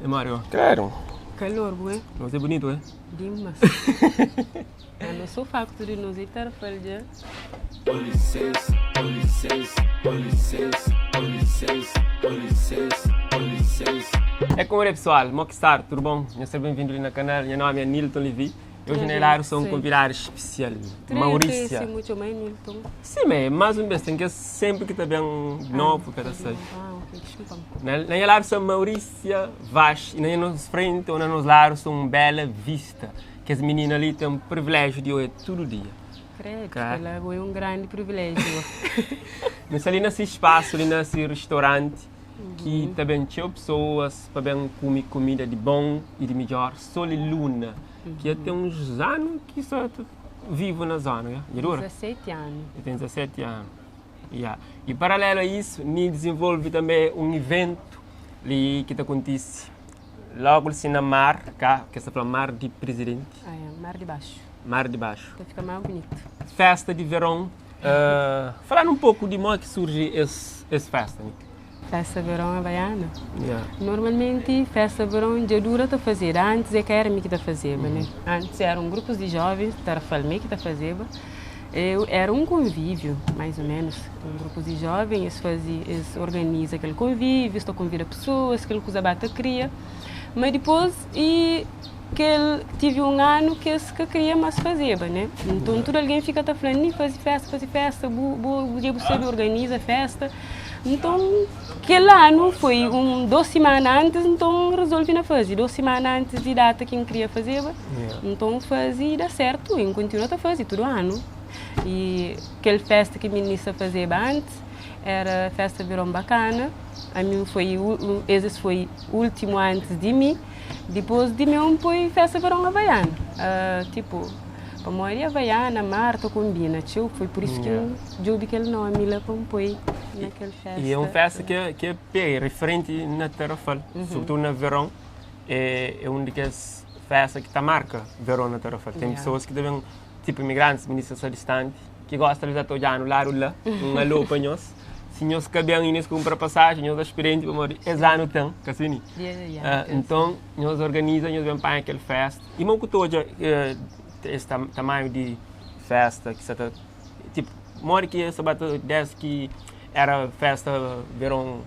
É Mário. Claro. Calor, bué. Nos é bonito, é? Dimas. Ano só o facto de nos estar falha. Com licença, com licença, com licença, com licença, com licença. É como é pessoal, Mokstar, tudo bom? Nhos ser bem-vindo ali na canal. Meu nome é Nilton Levi. Hoje na Hilário sou um convidado especial, Maurícia. muito mais Nilton. Sim, mas mais um vez, tem que sempre que está bem novo, cada seis. Ah, ok, desculpa. Na, na Hilário sou Maurícia Vaz e na nossa frente ou na nosso lado sou um Bela Vista, que as meninas ali têm o privilégio de olhar todo dia. Credo, Claro. ela foi um grande privilégio. Mas ali nesse espaço, ali nesse restaurante, que também tinha pessoas para bem comer comida de bom e de melhor, Sol e Luna, que até uns anos que só vivo na zona, né? E dura? 17 anos. Eu tenho 17 anos. Yeah. E paralelo a isso, ni desenvolve também um evento ali que acontece logo assim na mar, cá, que se fala Mar de Presidente, Ah, é, mar de baixo. Mar de Baixo. Então fica mais bonito. Festa de verão. Uh, falar um pouco de como é que surge esse, esse festa. Né? Festa verão havaiana. Yeah. Normalmente, festa verão já dura a fazer. Antes é que era que tá fazia, né? Antes eram grupos de jovens, Tarrafal que tá fazia. Eu, era um convívio, mais ou menos. Um grupo de jovens, eles, fazia, eles organizam aquele convívio, estão convida pessoas, aquele coisa bata cria. Mas depois, e que ele, tive um ano que esse que queria mais fazer, né? Então, tudo alguém fica tá falando, "Ih, faz festa, faz festa, bu, bu, bu, você organiza festa. Então, aquele ano foi um, duas semanas antes, então resolvi não fazer. Duas semanas antes de data que eu queria fazer, então fazia e dá certo, e continua a fazer todo ano. E aquela festa que a ministra fazia antes, era festa verão bacana. A mim foi, o- esse foi o último antes de mim. Depois de mim foi festa verão havaiana. Ah, tipo, para morrer havaiana, Marta combina, tio. Foi por isso que Yeah. eu vi aquele nome lá para pôr naquela festa. E é uma festa que é, que é pega, referente na Tarrafal, sobretudo na verão, é, é uma daquelas festas que está marca verão na Tarrafal. Tem Yeah. pessoas que devem, tipo imigrantes, ministros a distante, que gostam de estar olhando lá, lá, um alô para nós. Se nós cabemos e nós comprar passagem, nós experiente para morrer, esse ano tem, assim. Yeah, yeah, Ah, então, nós organizamos, nós vamos para aquela festa. E não que hoje esse tam- tamanho de festa que você tá, tipo, mora que essa bata desde que era festa verão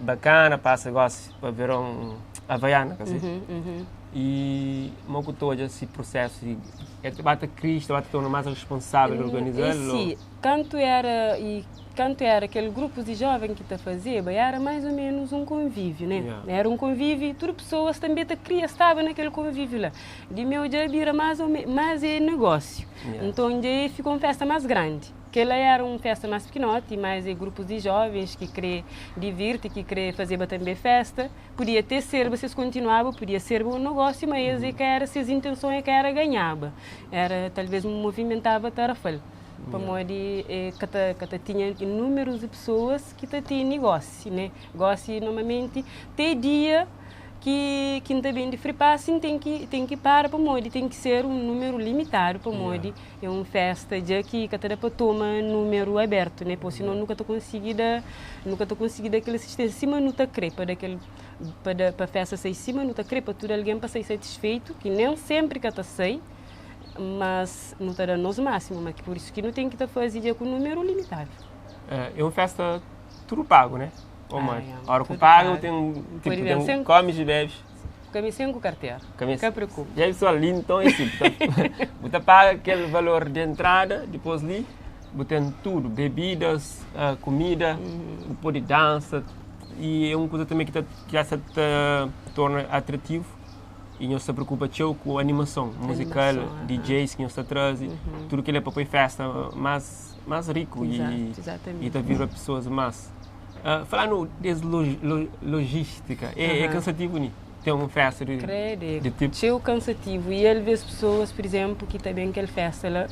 bacana, passa gosto para verão havaiana, quer dizer. Uhum, uhum. E não que hoje esse processo de é bata Cristo, bata torna mais responsável de organizá-lo. Sim, canto era e canto era aquele grupo de jovens que te fazia, bem, era mais ou menos um convívio, né? Yeah. Era um convívio e tudo pessoas também te cria estava naquele convívio lá. De meu dia vira mais ou me, mais é negócio. Yeah. Então já ficou uma festa mais grande. Que ela era uma festa mais pequenote, mais é grupos de jovens que querem divertir, que querem fazer também festa. Podia ter ser, vocês continuavam, podia ser um negócio, mas é que era, se as intenções é que era ganhava. Era, talvez, movimentava Tarrafal. Para modo eh, que ta, que ta tinha inúmeros de pessoas que ta tinha negócio, né? Negócio normalmente tem dia que quem está bem de free passing tem que parar para modo tem que ser um número limitado para modo é uma festa já que que tá para toma número aberto, né? Porque senão nunca tô conseguida nunca tô conseguida aquela assistência cima não tá crepa daquele para para festa sair cima não tá crepa tudo alguém para sair satisfeito que nem sempre que tá sei mas não está dando o máximo, mas que por isso que não tem que tá fazendo com número limitado. É, é uma festa tudo pago, né? Ô Ah, mãe, é, a hora que tudo pago, pago. tem, tipo, Pode ver, tem sem- comes e bebes. Caminho sem com carteira. Caminho Que preocupa. Já é pessoal ali, então é assim. Você paga aquele valor de entrada, depois ali, você tem tudo, bebidas, ah, comida, um pouco de dança. E é uma coisa também que, tá, que já se tá, torna atrativo. E não se preocupa tchau com a animação musical, Animação, aham. DJs que não se traz, tudo que ele é para pôr festa mais, mais rico Exato, e, exatamente. e tá vira pessoas mais. Ah, falando de log, logística, é, é Aham. cansativo, né? Ter uma festa de, Credo, de tipo. Cheio cansativo. E às vezes pessoas, por exemplo, que também aquela festa lá,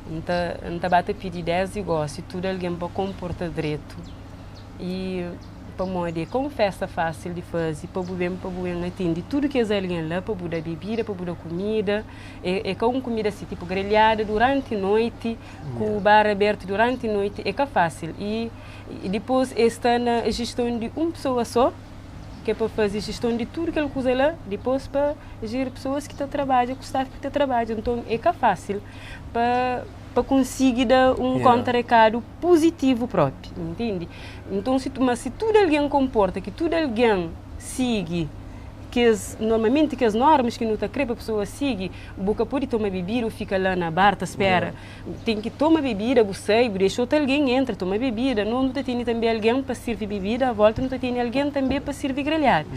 não tá bate pedir 10 negócio, tudo alguém para comportar direito. E para morrer, com festa fácil de fazer, para bem, para bem atende tudo que é alguém lá, para dar bebida, para dar comida, é, é com comida assim, tipo grelhada durante a noite, com o bar aberto durante a noite, é que é fácil. E, e depois está na gestão de uma pessoa só, ki é pa faze jeston di tudu kel kuza la, dipôs pa jeri pesoas ki ta trabadja ku staff ki ta trabadja. Nton é ka fásil pa pa konsigi da un konta rekadu puzitivu propi, ntende? Nton si ma si tudu algen konporta, ki tudu algen sigi kes normalmenti kes normas ki nu ta kre pa pesoas sigi, bu ka pode toma bebida ô fika la na bar ta spera. Ten ki toma bebida, bu sai, bu dexa otu algen entra, toma bebida. Nos nu ta tene tanbe algen pa sirvi bebida, a volta nu ta tene algen tanbe pa sirvi grelhadu.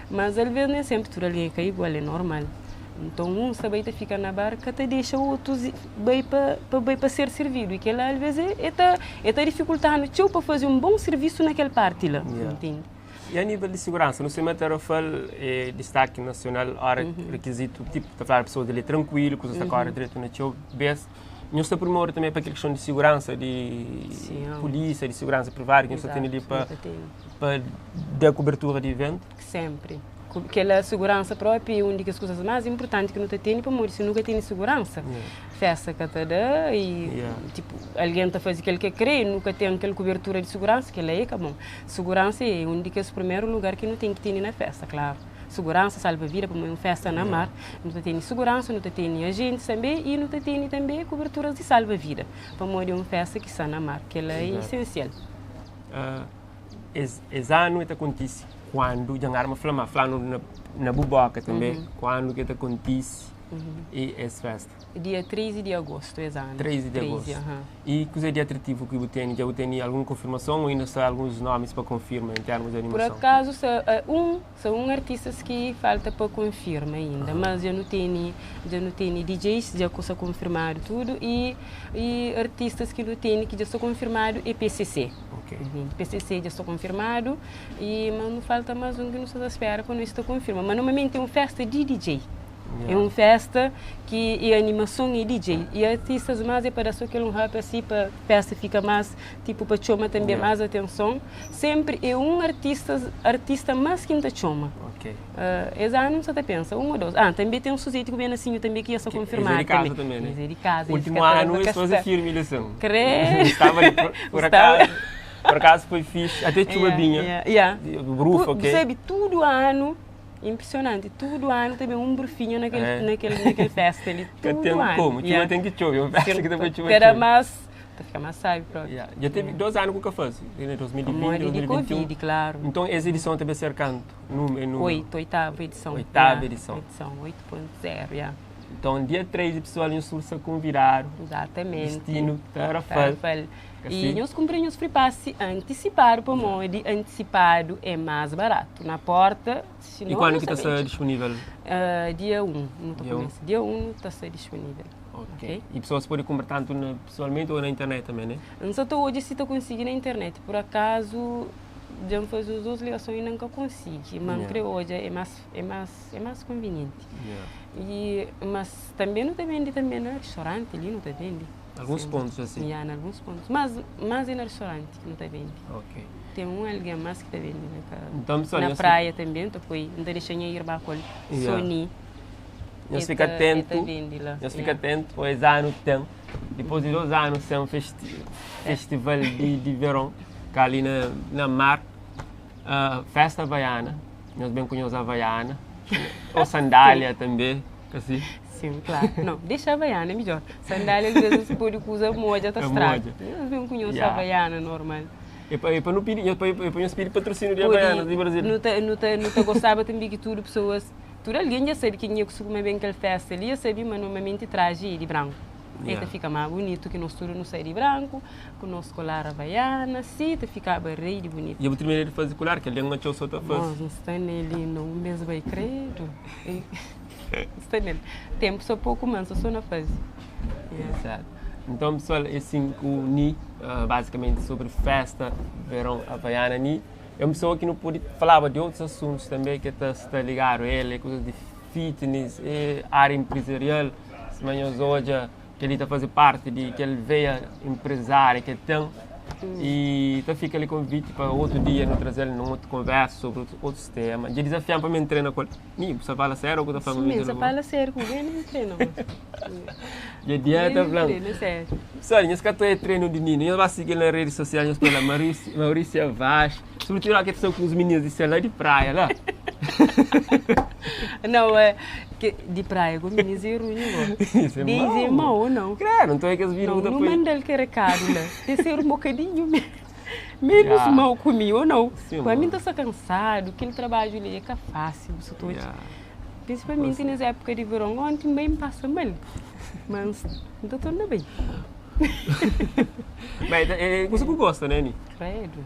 Mas alvês nen senpri tudu algen é ka igual, é normal. Nton uns ta bai ta fika na bar ka ta dexa otus bai pa pa bai pa ser sirvidu. I kel-la alvês e ta e ta difikulta-nu txeu pa faze un bon sirvisu na kel parti la, ntende? I a nível di seguransa, nu sima Tarrafal é distaki nasional, ora rekizitu, tipo, ta fladu pesoas di li é trankuilu, kuzas ta kóre dretu na txeu bês. Nhos ta primora tanbe pa kel kiston di seguransa di pulísia, di seguransa privadu ki nhos ta tene li pa pa da kubertura di iventu? Senpri. Kel seguransa propi é un di kes kuzas más inpurtanti ki nu ta tene pamodi si nu ka tene seguransa, festa ka ta da i tipo algen ta faze kel ke kre i nu ka ten kel kubertura di seguransa, kel-la é ka bon. Seguransa é un di kes primeru lugar ki nu ten ki tene na festa, klaru. Seguransa salva vida pamodi un festa na mar, nu ta tene seguransa, nu ta tene ajentis tanbe i nu ta tene tanbe kuberturas di salva vida pamodi é un festa ki sta na mar, kel-la é isensial. Es anu e ta kontise kuandu? Dja N arma fla ma fla-nu na bu boka tanbe kuandu ki e ta kontise es festa? Dia 13 di agostu es anu. 13 di agostu. I kuzê di atrativu ki bu tene? Dja bu tene algun konfirmason ô inda sta alguns nomis pa konfirma en termus di animason? Pur akazu sta un, sta un artistas ki falta pa konfirma inda, mas dja nu tene, dja nu tene DJs dja ku sta konfirmadu tudu i i artistas ki nu tene ki dja sta konfirmadu é PCC. PCC dja sta konfirmadu i ma nu falta mas un ki nu sta ta spera pa nu sta konfirma. Ma normalmenti é un festa di DJ. É un festa ki e animason é DJ i artistas mas é pa da so kel un rap asi pa festa fika mas tipo pa txoma tanbe mas atenson. Senpri é un artistas artista mas ki N ta txoma. Es anu N sa ta pensa un o dos. Ah tanbe ten Suzete ku Benasinho tanbe ki ya sta konfirmadu tanbe. Es é di kaza. Ultimu anu es faze firmi li sin. Kre. Staba li por akazu. Por akazu foi fixi. Ate txuba binha. Brufa ok. Bu sabe tudu anu Impressionante, tudu anu ta ben un brufinha na kel, na kel, na kel festa li. Ka Tudu ten anu. komu, txuba ten ki txobe, un festa ki ta poi txuba Ta da txobe. más, ta fika más sábi propi. Yeah. Dja tevi 2 anu ku ka faze, na 2020, Pamodi di 2021. Covid, klaru. Nton es edison ta ben ser kantu? Númeru, númeru? Oitu, oitava edison. Oitava Yeah, edison. Edison, 8.0, yeah. Nton dia 3 pesoal nhos tudu sta konvidadu. Exatamente. Distinu Tarrafal. Tarrafal. I nhos kunpra nhos free pass antisipadu pamodi antisipadu é más baratu na porta. Si I kuandu ki ta sta disponível? Dia 1 nu ta kumesa. Dia 1 nu ta sta disponível. Ok. I pesoas pode kunpra tantu na pesoalmenti ô na internet tanbe, ne? N sa ta odja si ta konsigi na internet. Pur akazu dja N faze uns dos ligason inda N ka konsigi. Ma N kre odja é más é más é más konvinienti. I mas tanbe nu ta bende tanbe na ristoranti li nu ta bende. Alguns pontus asi? Ya, na alguns pontus. Mas, mas é na restaurante ki nu ta bende. Ok. Ten un algen mas ki ta bende na ka. Nton, pessoal, Na nhos praia tanbe, N ta poi, N ta dexa nha irma ku el, Ya. Sony. Nhos E fika ta, e ta atentu, bende la. nhos fika Ya. atentu, pa es anu ten, dipôs di 2 anu sen festi, festival di, di veron, ka ali na, na mar, ah, festa havaiana, nhos ben ku nhos havaiana, ou sandália tanbe, ka si? Sim, claro. Não, deixa a Havaiana, é melhor. Sandália às vezes você pode usar moja, tá estraga. Moja. Vem com nhos Yeah. Havaiana normal. É pa, é pa nu pidi, é pa, é pa nhos pidi patrocínio di Pode, Havaianas di Brasil. nu ta, nu ta, nu ta gostaba também que tudo pessoas, tudo alguém já sabe quem é que costuma bem aquela festa ali, já sabe, mas normalmente traje de branco. Yeah. E ta fica mais bonito que nós tudo não sai de branco, com nosso colar havaiana, sim, ta ficava rei de bonito. E bu termina di faze colar, que alguém não achou só ta faze. Nós não está nele, não, um mês vai credo. Sta nel. Tempo só pouco, mas só na fase. Yeah. Certo. Então, pessoal, é assim com o Ni, basicamente sobre festa, verão havaiana Ni. É uma pessoa que não pode falava de outros assuntos também que está, está ligado a ele, coisas de fitness, é área empresarial. Se manhã hoje que ele está fazer parte de aquele veia empresária que tem. E então fica ali convite para outro dia não trazer ele num outro conversa sobre outro, outros temas. De desafiar para me treinar com ele. Ni, você fala sério ou que eu tô falando? Sim, você fala sério com ele, não treina. E dieta, Nem falando. treina, sério. Pessoal, nós que é treino de Nino, nós vai seguir nas redes sociais, nós pela Maurícia, Maurícia Vaz. Sobretudo ora ki el ta sta ku uns meninas di sel la di praia la. Não, é que di praia ku minis é runhu go. Isso é Deis é mau. mau ou não? Credo, nton é kes vida Não, ku ta nu poi. manda-l ke rekadu la. Te ser un bokadinhu me menus Ya. mau ku mi ou não? Sim, Pa mi mano. N ta sta kansadu, kel trabadju li é ka fásil, bu sa ta odja. Ya. Prinsipalmenti nes épuka di veron, onti N bai N pasa mal, ma N ta torna bai. Bem, é kusa ku gosta, né, Ni? Credo.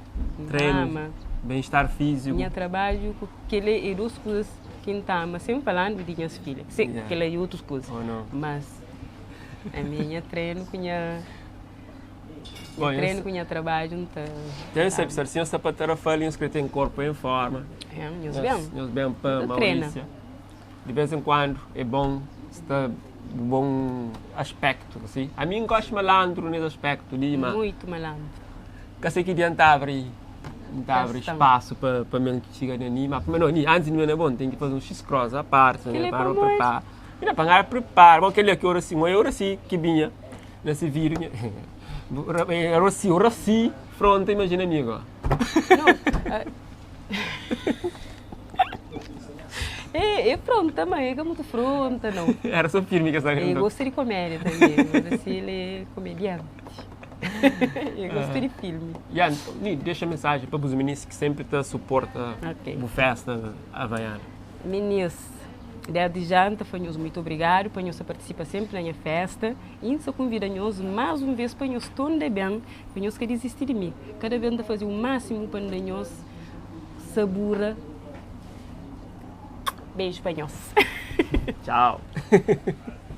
Treino, Ama. bem-estar físico. Nha trabalho ku kele é duas coisas que N ta ama, sem falando de minhas filhas. Sim, Yeah. kele é outras coisas. Ou não? Mas a minha treino com nha Bom, eu treino com nha trabalho não tá. Tem sempre, se assim, essa patara fala, que tem corpo em forma. É, nhos bem. Nós bem para Eu treino. Maurícia. De vez em quando é bom estar bom aspecto, assim. A mim gosto malandro nesse aspecto de, mas Muito malandro. que sei que adianta abre, abre Gastão. espaço para para mim que chega ali, mas não, ni- antes de mim é bom, tem que fazer um X-cross à parte, né, Aquele é para famoso. preparar. E não para prepara, bom aquele aqui ora assim, ora assim que vinha nesse vídeo. Era assim, ora assim, fronte, imagina amigo. Não. ah, É, é pronto também, é que é muito fronta, não. Era só firme que essa Eu gosto de comédia também, mas assim, ele é comediante. Eu gosto de filme. Yeah, Ni, deixa mensagem para os meninos que sempre te suporta Ok. a festa havaiana. Meninas, desde já, fanhos muito obrigado, panhos participa sempre na minha festa. E só convida-nos mais uma vez para nós tornar bem, para nós que desistir de mim. Cada vez fazer o máximo para nós sabura. Beijo para nós. Tchau.